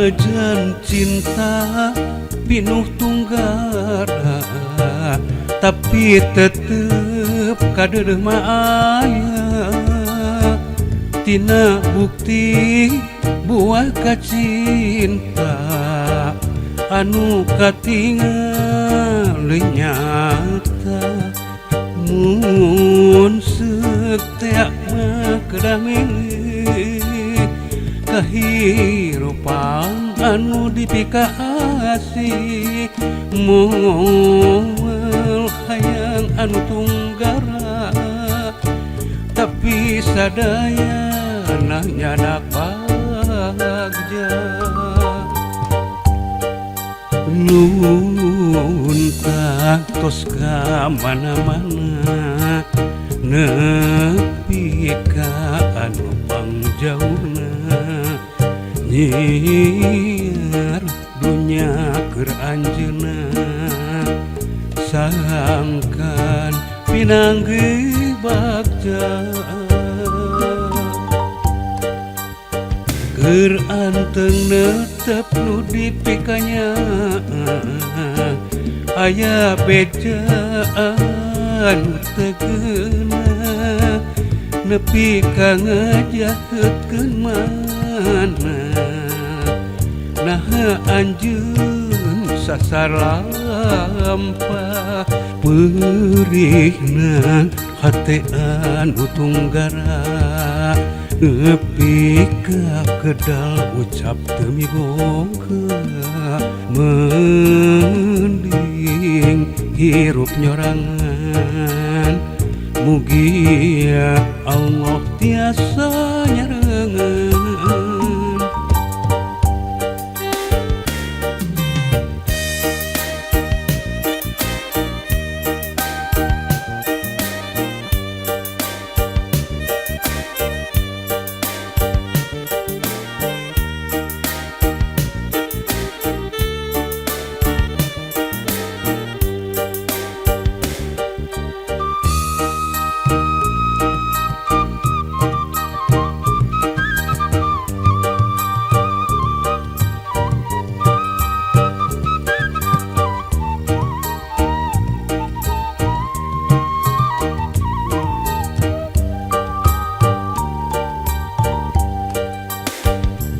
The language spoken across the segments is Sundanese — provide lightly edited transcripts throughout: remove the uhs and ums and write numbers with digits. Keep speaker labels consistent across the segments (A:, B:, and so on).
A: Najan cinta pinuh tunggara, tapi tetep kadeudeuh mah aya. Tina bukti buah kacinta anu katingal nyata. Mun seuk tea mah kedah milih kahirupan anu dipikaasih, moal hayang anu tunggara, tapi sadaya nyandak bagja. Lunta tos ka mana-mana, nepi ka anu pangjauhna, nyiar dunya keur anjeunna, sangkan pinanggih bagja. Keur anteng netep nu dipikanya, aya beja anu teu geuna, nepi ka ngajahetkeun mana. Naha anjeun sasar lampah, peurihna hate anu tunggara, nepi ka kedal ucap teu miboga. Mending hirup nyorangan, mugia Allah tiasa nyarengan.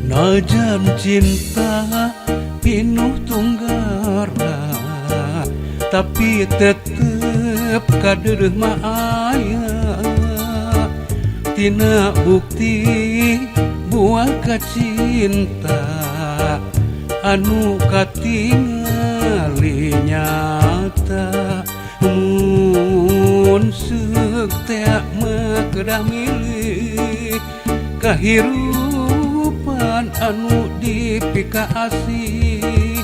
A: Najan cinta pinuh tunggara, tapi tetep kadeudeuh mah aya. Tina bukti buah kacinta anu katingali nyata. Mun seuk tea mah kedah milih kahirupan anu dipikaasih,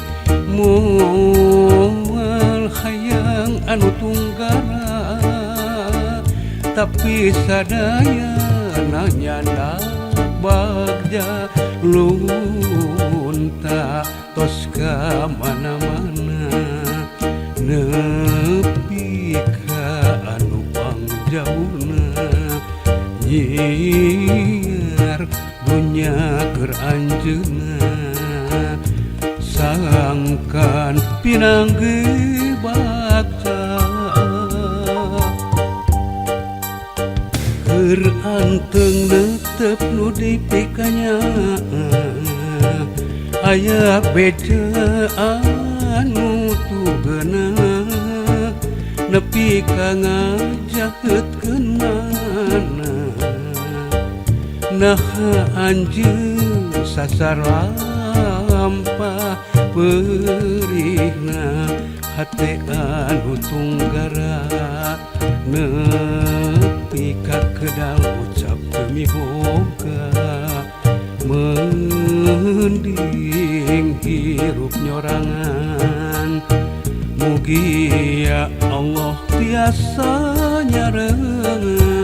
A: moal hayang anu tunggara, tapi sadaya nyandak bagja. Lunta tos ka mana-mana, nepi ka anu pangjauhna, nyiar dunya keur anjeunna, sangkan pinanggih bagja. Keur anteng netep nu dipikanya, aya beja anu tugena, nepi ka ngajahetkeun mana. Naha anjeun sasar lampah, peurihna hate anu tunggara, nepi ka kedal ucap teu miboga. Mending hirup nyorangan, mugia Allah tiasa nyarengan.